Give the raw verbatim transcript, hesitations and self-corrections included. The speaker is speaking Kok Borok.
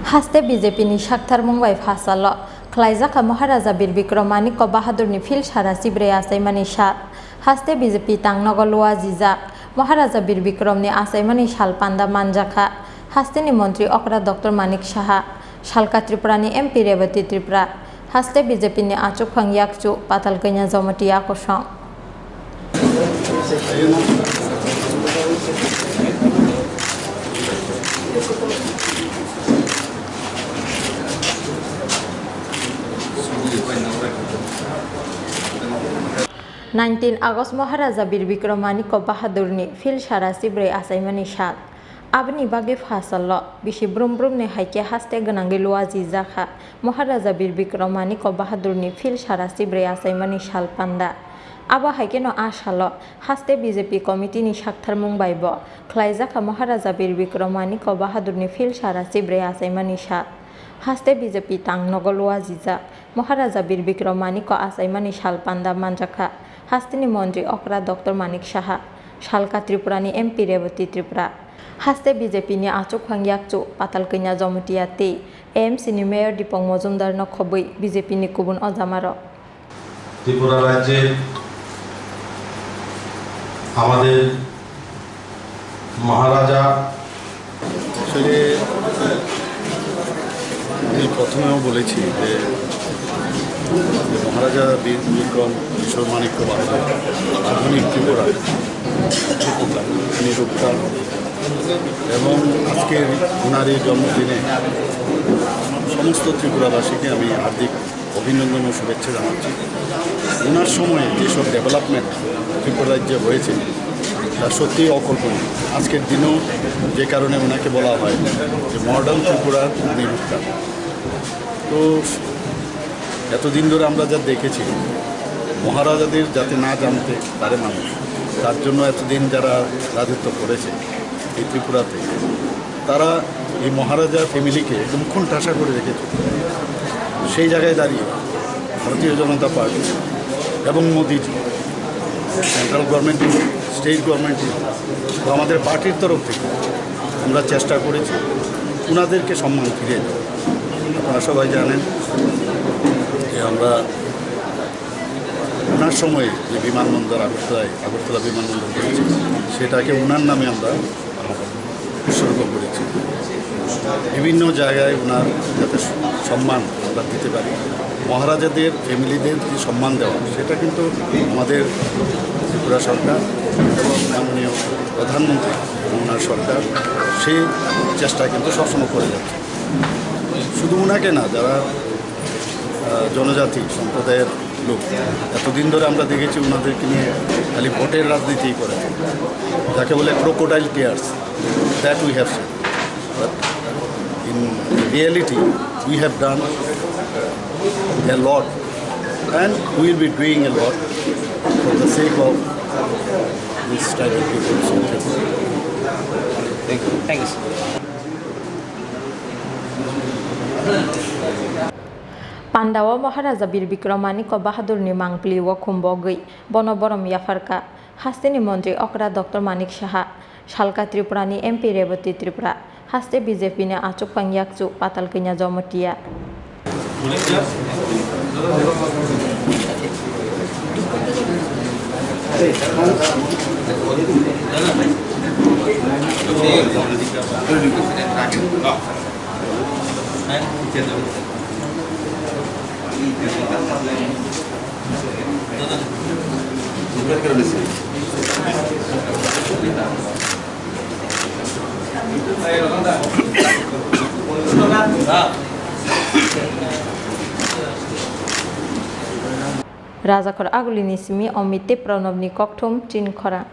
Haste B J P ni saktharmung bai phasalo khlaijak kha Maharaja Bir Bikram Manikya Bahadurni phil sara chibrwi achaimani sal. Haste B J P tangnogo luajijak Maharaja Bir Bikramni achaimani sal panda manjakha hasteni montri okra Doctor Manik Saha, salka Tripurani M P Rebati Tripura, haste B J P ni achukphang yakchu Patal Kanya Jamatia kosong. Nineteen August Maharaja Bir Bikram Manikya Bahadurni phil sara chibrwi achaimani sal. Aboni bagwi phasalo bisi brum brumni hai khe haste gwnangwi luajijakha Maharaja Bir Bikram Manikya Bahadurni phil sara chibrwi achaimani sal panda. Abo hai kheno a salo haste B J P committee ni saktharmung bai bo khlaijakha Maharaja Bir Bikram Manikya Bahadurni phil sara chibrwi achaimani sal. Haste B J P tangnogo luajijak Maharaja Bir Bikram Manikya achaimani sal panda manjakha hasteni montri okra Doctor Manik Saha, salka Tripurani M P Rebati Tripura, haste B J P ni achukphang yakchu Patal Kanya Jamatia tei A M C ni Mayor Dipok Mojumdar no khobwi B J P ni kubun ojamarok. Tripura রাজ্যে আমাদের মহারাজা আসলে আমি প্রথমেও বলেছি যে মহারাজা বীর বিক্রম কিশোর মাণিক্য বাহাদুর আধুনিক ত্রিপুরার রূপকার, তিনি রূপকার। এবং আজকের ওনার এই জন্মদিনে সমস্ত ত্রিপুরাবাসীকে আমি হার্দিক অভিনন্দন ও শুভেচ্ছা জানাচ্ছি। ওনার সময়ে যেসব ডেভেলপমেন্ট ত্রিপুরা রাজ্যে হয়েছে, তা সত্যিই অকল্পনীয়। আজকের দিনেও যে কারণে ওনাকে বলা হয় যে মডার্ন ত্রিপুরার উনি রূপকার। তো এতদিন ধরে আমরা যা দেখেছি, মহারাজাদের যাতে না জানতে পারে মানুষ, তার জন্য এতদিন যারা রাজত্ব করেছে এই ত্রিপুরাতে, তারা এই মহারাজা ফ্যামিলিকে একদম খুন ঠাসা করে রেখেছে। সেই জায়গায় দাঁড়িয়ে ভারতীয় জনতা পার্টি এবং মোদিজি, সেন্ট্রাল গভর্নমেন্ট, স্টেট গভর্নমেন্ট বা আমাদের পার্টির তরফ থেকে আমরা চেষ্টা করেছি ওনাদেরকে সম্মান ফিরিয়ে দেওয়া। আপনারা সবাই জানেন যে আমরা ওনার সময় যে বিমানবন্দর আগরতলায়, আগরতলা বিমানবন্দর করেছি, সেটাকে ওনার নামে আমরা উৎসর্গ করেছি। বিভিন্ন জায়গায় ওনার যাতে সম্মান আমরা দিতে পারি, মহারাজাদের ফ্যামিলিদের যে সম্মান দেওয়া, সেটা কিন্তু আমাদের ত্রিপুরা সরকার এবং মাননীয় প্রধানমন্ত্রী এবং ওনার সরকার সেই চেষ্টা কিন্তু সবসময় করে যাচ্ছে। শুধু ওনাকে না, যারা আহ, জনজাতি সম্প্রদায়ের লোক। এতদিন ধরে আমরা দেখেছি ওনাদেরকে নিয়ে খালি ভোটের রাজনীতি করে। যাকে বলে crocodile tears, that we have seen. But in reality, we have done a lot and we will be doing a lot for the sake of this tribal people. Thank you. Thank you, sir. Pandao Maharaja Bir Bikram Manikya Bahadurni mangpili o khumbogwi bono borom yapharkha hasteni montri okra Doctor Manik Saha, salka Tripurani M P Rebati Tripura, haste B J P ni achukphang yakchu Patal Kanya Jamatia. Rajakhor Agulini simi Omit tei Pranobni kokthum chin khorang.